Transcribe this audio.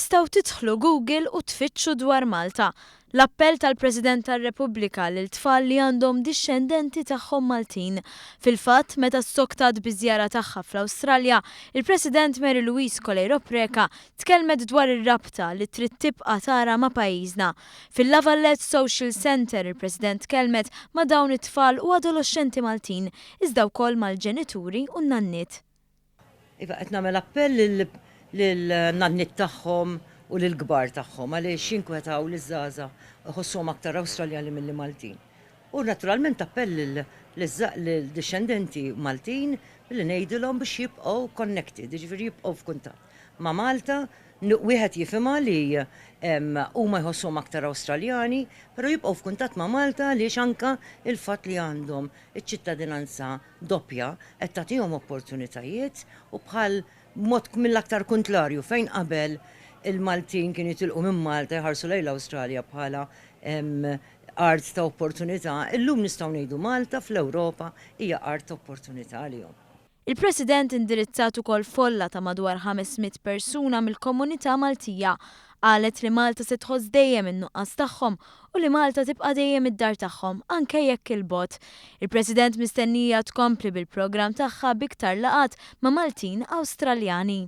Tistgħu tidħlu Google u tfittxu dwar Malta. L-appell tal-President tar-Repubblika lil tfal li għandhom dixxendenti tagħhom Maltin. Fil-fatt, meta ssoktat biż-żjara tagħha fl-Awstralja, il-President Mary Louise Coleiro Preca tkellmet dwar ir-rabta li trid tibqa' tara ma' pajjiżna. Fil-La Valette Social Centre, il-President tkellmet ma' dawn it-tfal u adoloxxenti Maltin, iżda wkoll mal-ġenituri u n-nanniet. Iva, qed nagħmel appell lin-nanniet tagħhom u lill-kbar tagħhom għaliex jinkwetaw li ż-żgħażagħ iħossuhom aktar Awstraljani milli Maltin. U naturalment appell lid-dixxendenti Maltin billi ngħidilhom biex jibqgħu connected, jiġifieri jibqgħu f'kuntatt ma' Malta. Wieħed jifhimha li huma jħossuhom aktar Awstraljani, però jibqgħu f'kuntatt ma' Malta għaliex anke l-fatt li għandhom iċ-ċittadinanza doppja qed tagħtihom opportunitajiet u bħal mod mill-aktar kuntlarju fejn qabel il-Maltin kienu jitilqu minn Malta jħarsu lejn l-Awstralja bħala art ta' opportunità, illum nistgħu ngħidu Malta fl-Ewropa hija art ta' opportunità għalihom. Il-President indirizzat ukoll folla ta' madwar 500 persuna mill-komunità Maltija. Qalet li Malta se tħoss dejjem in-nuqqas tagħhom u li Malta tibqa' dejjem id-dar tagħhom anke jekk 'il bogħod. Il-President mistennija tkompli bil-programm tagħha b'iktar laqgħat ma' Maltin Awstraljani.